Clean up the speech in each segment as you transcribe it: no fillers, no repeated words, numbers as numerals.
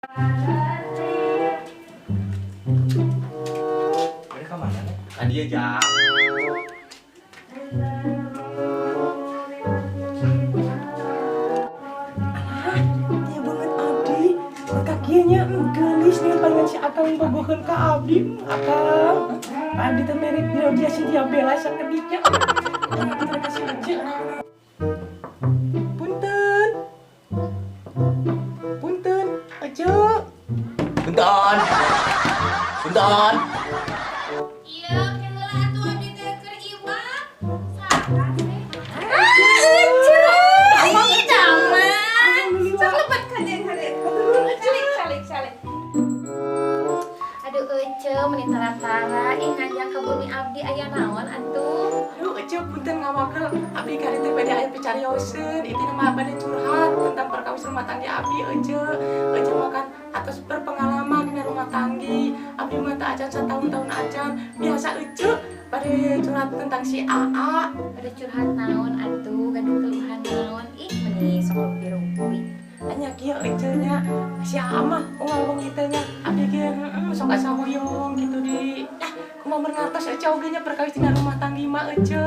Bade ka mana, Neng? Ka dieu, Jang. Iya banget abdi. Kieu nya geulis dengan palingan si Akang bogoheun ka abdi. Akang. Abdi teh mere dia Cynthia Bella sakediknya. Terima kasih aja. Punten. Punten, aja. Punten. Punten. Iya, heula atuh abdi teh keur ibak. Saha sih? Ah, Ece. Ih, zaman. Sok lebet ka dieu ka dieu. Calik calik calik. Aduh, Ece, meni tara-tara ih nganjang ka bumi abdi aya naon atuh? Aduh, Ece, punten ngawakel. Abdi kali teh bade aya picarioseun. Itu nama bade curhat tentang perkawis rumah tangga abdi, Ece. Ece mah kan atos berpengalaman dina rumah tanggi. Abdi mah teu acan satahun-tahun acan. Biasa Ece bade curhat tentang si AA. Bade curhat naon atuh, gaduh keluhan naon? Ih, meni sok rupi-rupi. Anya kieu Ece nya, si AA mah unggal wengi teh nya abdi ge heeh sok asa hoyong gitu di. Ah, kumaha ngartos Ece oge nya perkawis dina rumah tanggi mah Ece.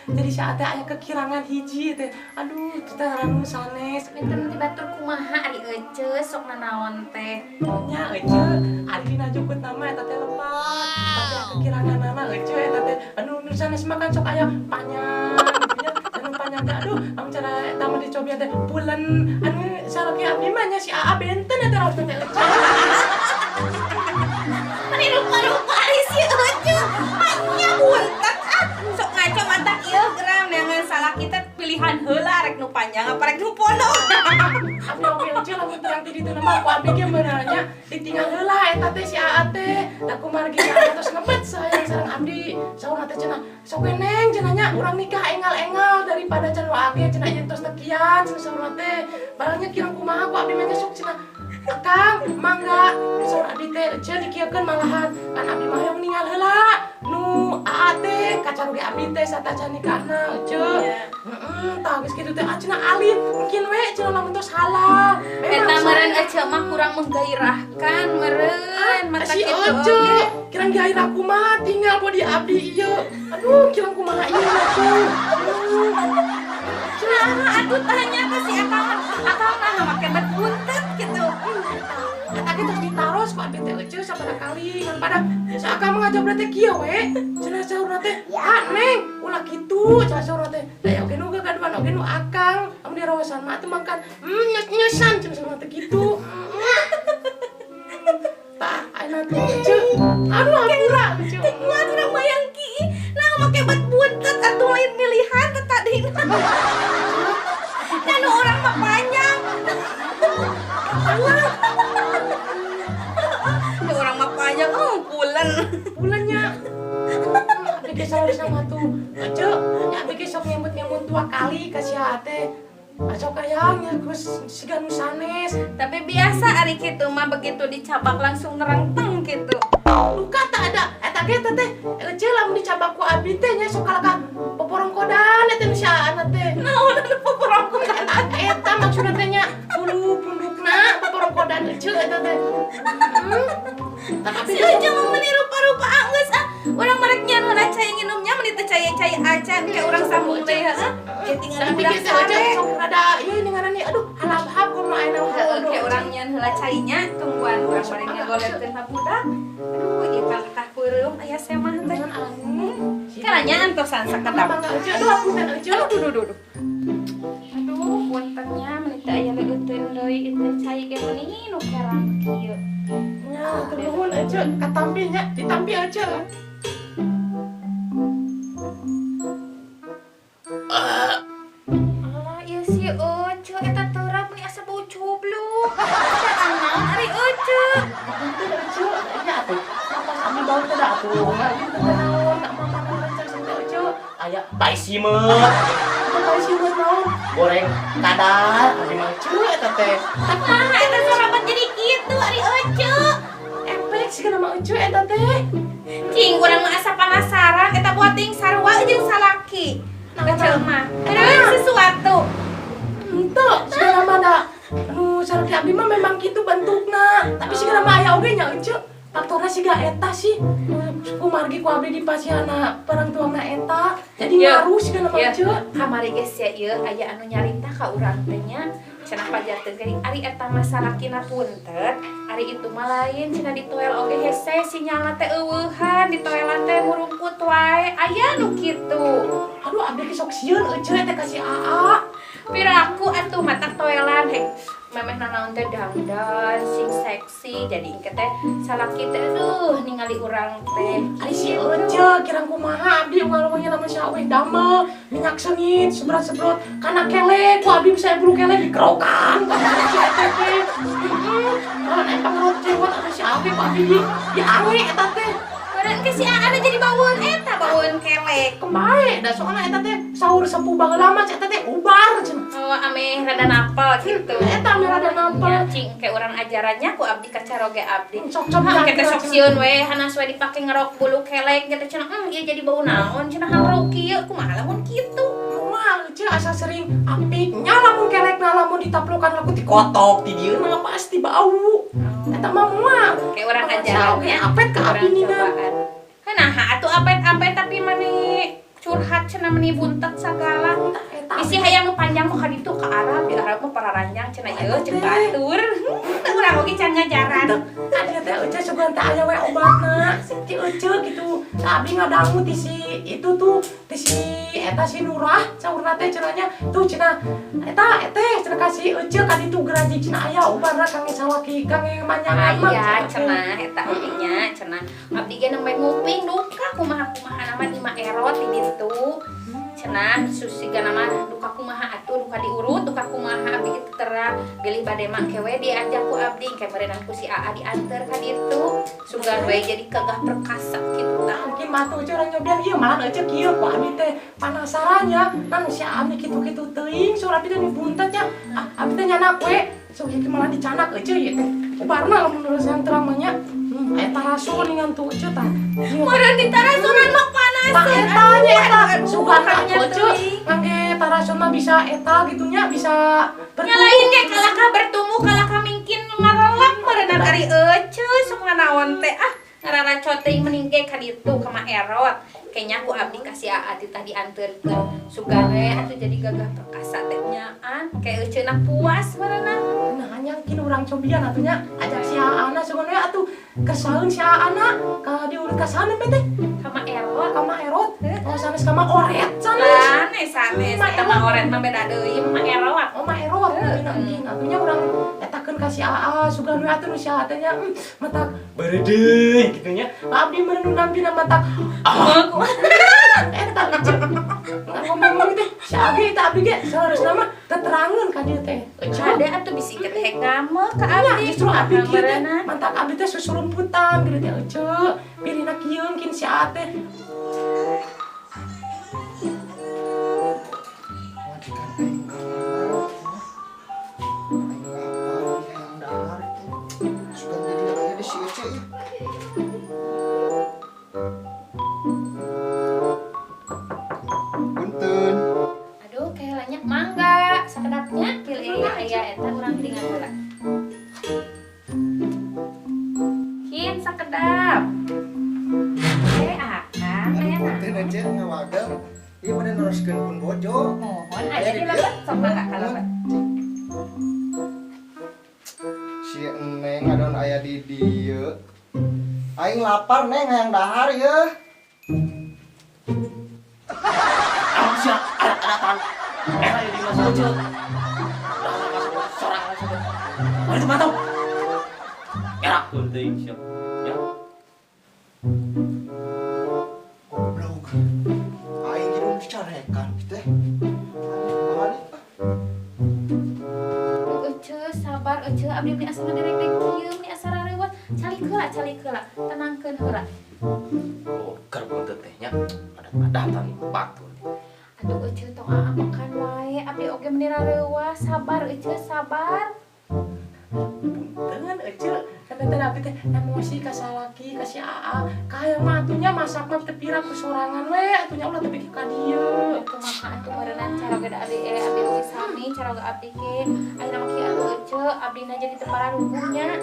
Jadi si AA teh aya kekirangan hiji teh. Aduh, kita anu sanes. Minten ti batur kumaha ari Ece sok nanaon teh? Nya Ece, ari dina jukut nama eta teh lepat. Tapi aya kekiranganana Ece eta teh anu nu sanes mah kan sok aya panjang gitu nya. Anu panjang teh aduh, amun cara eta mah dicobian teh pulen. Anu salaki abdi mah nya si AA benten eta raos teh Ece. Meni rupa-rupa ari si Ece. Nya buntet ah. Sok ngaco mata ieu geram neangan salaki teh pilihan heula rek nu panjang apa rek nu pondok. Abdi oge Ece lamun terang ti ditu mah ku abdi ge beuneuh nya ditinggal heula eta teh si AA teh. Da kumargi si AA tos ngebet sayang sareng abdi. Saurna teh cenah sok we Neng cenah nya urang nikah engal-engal daripada can wae cenah ieu tos tekian cenah saurna teh. Barangnya kirang kumaha ku abdi mah nya sok cenah Akang mangga saur abdi teh Ece dikieukeun malahan kan abdi mah hoyong ninggal heula nu AA teh kacarugi abdi teh satacan nikahna Ece. Heeh, tah geus kitu teh cenah alim mungkin we cenah lamun tos halal. Eta meureun Ece mah kurang menggairahkan meureun mata Si kitu Ece oge. Kirang gairah kumaha tinggal bodi abdi ieu. Aduh, kirang kumaha ieu atuh. Nah, atuh tanya ke si Akang mah. Akang mah make bet buntet gitu. Eta ge tos ditaros ku abdi teh Ece sabaraha kali ngan pada si Akang mah ngajawab teh kieu we. Cenah saurna teh, "Ah, Neng, ulah kitu," cenah saurna teh. Da ya oge nu gagaduhan oge nu Akang. Amun dirawasan mah atuh makan nyes-nyesan cenah saurna teh kitu. Tah, ayeuna teh Ece. Aduh, hampura Ece. Nya urang bayang ki. Nah, make bet buntet atuh lain pilihan teh tadina. Nah, nu urang mah panjang. Nu urang mah panjang, oh pulen. Pulennya. Abdi ge saurna sama tuh. Ece, nya abdi ge sok ngemut-ngemut 2 kali ka si AA teh. Sok hayang nya geus siga nu sanes. Tapi biasa ari kitu mah begitu dicabak langsung nerengteng gitu. Luka tak ada. Eta ge teh teh Ece lamun dicabak ku abdi teh nya sok kalaka poporongkodan eta nu si AA teh. Naon anu poporongkodan? Eta maksudna teh nya bulu pundukna poporongkodan Ece eta teh. Tapi si Ece mah meni rupa-rupa geus ah. Urang marek nyeun heula cai nginumnya meni teu cai-cai acan ke urang sambung deui heuh. Ge tinggal Tapi budak kita aja sare. Sok rada ieu ningali nih aduh halap-hap kumaha ayeuna mah. Heuh, ke urang nyeun heula cainya tungguan urang bari ngagolerkeun ka budak. Aduh, ieu kalakah peureum aya semah teh. Kalanya antosan sakedap. Mangga Ece, aduh punten Ece. Aduh, duh, duh, duh. Aduh, puntennya meni teu aya leuteun deui ieu teh cai ge meni nu kerang kieu. Nya, nuhun Ece, katampi nya, ditampi Ece. Alah, ieu si Ece eta terap meni asa bau cubluk. Datang naon ari Ece? Punten Ece, nya atuh. Pas abdi bau teh da atuh. Ieu teh naon, tak makanan lancar sampe Ece. Aya pai simeut. Eta pai simeut naon? Goreng kadal abdi mah Ece eta teh. Nah, eta sarapan jadi kitu ari Ece. Efek sih nama Ece eta teh. Cing, urang mah asa penasaran eta buat ting sarua jeung salaki. Ece mah. Ada sesuatu. Henteu, segala mah da Anu salaki abdi mah memang kitu bentukna, tapi sigana mah aya oge nya Ece. Faktorna siga eta sih. Kumargi ku abdi dipasiana parangtuangna eta. Jadi ngaruh sigana mah Ece. Kamari geus sia ieu aya anu nyarita ka urang teh nya. Cenah pajarkeun geuning ari eta mah salakina puntet, ari itu mah lain cenah ditoel oge hese sinyalna teh eueuhan, ditoelan teh murungkut wae. Aya nu kitu. Aduh abdi ge sok sieun Ece teh ka si Aa. Piraku atuh matak toelan hek memeh nanaon teh dangdan sing seksi jadi engke teh salaki teh aduh ningali urang teh. Ari si Ece kirang kumaha abdi unggal-unggalnya lamun si aweh damel minyak sengit sebrot-sebrot kana kelek ku abdi bisa bulu kelek dikerokan kana si eta teh. Malah aya pangerok cewek atuh si aweh ku abdi diange eta teh. Meureun ke si Aa jadi baueun eta baueun kelek. Kembae da soalna eta teh sahur sepuh baheula mah eta teh ubar cenah. Oh ameh rada napel gitu. Eta ameh rada napel. Ya cing ke urang ajarannya ku abdi ka caroge abdi. Cocok engke teh sok sieun we hanas we dipake ngerok bulu kelek gitu cenah. Ieu jadi bau naon cenah hangrok kieu kumaha lamun kitu. Kumaha Ece asa sering apik nya lamun kelekna lamun ditaplokan laku dikotok di dieu mah pasti bau. Eta mah moal. Kayak urang ajarannya apet ka abdi nina. Nah, atuh apet-apet tapi mani curhat cenah meni buntet sagala. Bisi hayang nu panjang mah ka ditu ka Arab, di Arab mah pararanjang cenah ieu jeung batur. Teu urang oge can ngajaran. Ka dieu teh Ece sugan teh aya we obatna. Si Ece gitu. Tah abdi ngadangu ti si itu tuh ti si eta si Nurah saurna teh cenahnya tuh cenah eta teh cenah ka si Ece ka ditu geraji cenah aya obatna kangge salaki kangge manyangan mah. Aya cenah eta oge nya cenah. Abdi ge nembe nguping duka kumaha-kumaha nama di Ma Erot di ditu. Cenah susigana mah duka kumaha atuh duka diurut duka kumaha abdi kitu terang bilih bade mah kewe diajak ku abdi ke berenang ku si Aa dianter ka ditu sugan we jadi gagah perkasa kitu tah mungkin mah tuh urang nyobian ieu malah Ece kieu ku abdi teh panasarannya kan si abdi kitu-kitu teuing sur abdi teh buntet nya abdi teh nyanak we sok ieu malah dicanak Ece ieu teh ubarna lamun urusan terang mah nya aya tarasun ngan tuh Ece tah meureun di tarasunan mah panaseun tah eta nya eta sugan Ece ngangge tarasun mah bisa eta gitu nya bisa nyalain ge kalakah bertumbuh kalakah mingkin ngarelak meureun ari Ece sok nganaon teh ah ngararacot teuing mending ge ka ditu ka Ma Erot kayaknya ku abdi ka si Aa titah dianterkeun sugan we atuh jadi gagah perkasa teh nyaan kayak Ece na puas meureunna. Nah nyangkin urang cobian atuh nya ajak si Aa na sugan we atuh kersaeun si Aa na ka diurut ka saha teh ka Ma Erot ka Ma Erot oh sanes ka Ma Oret sanes sanes sanes eta Ma Oret mah beda deui Ma Erot oh Ma Erot mungkin atuh nya urang etakeun ka si Aa sugan we atuh nu si Aa teh nya matak bereudeuy kitu nya abdi meureun nu nampina matak eta Ece ngomong-ngomong teh si Age eta abdi ge saharusna mah teterangeun ka dieu teh Ece ada atuh bisi teh ngame ka abdi justru abdi kieu teh mantak abdi teh susurumputan kieu teh Ece pirina kieu mungkin si Aa teh majikan aing ka mana aing lapar hayang dahar teh sugan jadi aya di si Ece ieu. Punten. Aduh, kayak mangga sakedapnya pilih aya eta urang tinggal heula. Kin sakedap. Akang aya na. Punten Ece ngawagel. Ieu mah neruskeun pun bojo. Mohon aya di lebet sok mangga ka lebet. Si Neng ngadon aya di dieu. Aing lapar Neng hayang dahar ieu. Sia, ada-adatan. Era di mas Ece. Sorang langsung. Mari tuh mantap. Era teuing sia. Ya. Goblok. Aing hidung dicarekan teh. Balik. Ece sabar Ece abdi meni asa ngaderek-derek kieu meni asa rareuwas. Calik heula, tenangkeun heula. Oh, keur buntet teh nya. Adat-adatan batur. Aduh Ece tong aamekan wae abdi oge meni rareuwas sabar Ece sabar. Punten Ece Tapi teh abdi teh emosi ka salaki, ka si Aa. Kaya mah atunya masak mah teu pira ku sorangan we, atunya ulah teu ka dieu. Kumaha atuh meureunnan caroge da abdi abdi oge sami caroge abdi ge ayeuna mah kieu atuh ece abdina jadi teu pararuguh nya.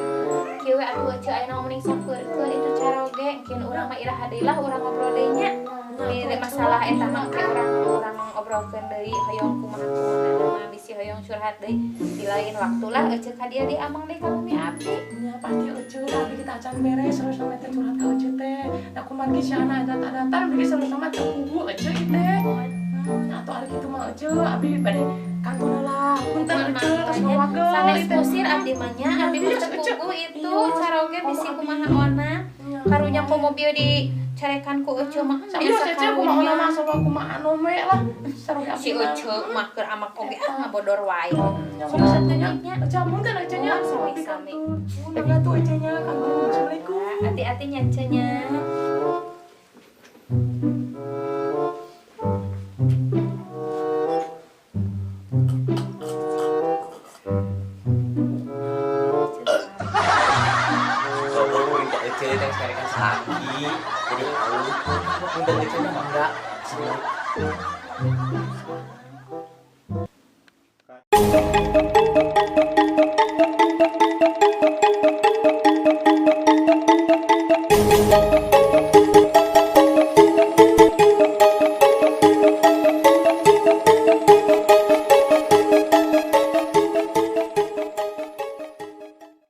Kieu we atuh ece ayeuna mah mending sakeurkeun itu caroge engkeun urang mah iraha deui lah urang ngobrol deui nya. Di masalah eta mah engke urang obrolkeun deui hoyong kumaha kumaha mah bisi hoyong curhat deui di lain waktu lah ece ka dieu di amang deui ka bumi abdi. Nya pasti ece abdi kita acan beres terus sampe teh curhat ka ece teh. Da kumargi si anak eta datang abdi selalu sama teu kubu ece ieu teh. Atau ari kitu mah ece abdi bade kantor lah. Punten ece tos ngawageul Sanes kusir abdi mah nya abdi mah teu kubu itu caroge bisi kumaha ona. Karunya komo bieu di carekan ku ece mah biasa ece kumaha ona mah sok kumaha anu we lah. Si ece mah keur amak oge ah ngabodor wae. Nya ece punten ece nya sami-sami. Mangga tuh ece nya kantor. Assalamualaikum. Hati-hati nya ece nya. Laki jadi haus punten ece nya mangga. Assalamualaikum.